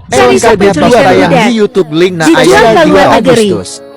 Cari Selengkapnya penculikan tayang budak. di YouTube link na Dijual aya ke luar 2 negeri. Agustus. Ya.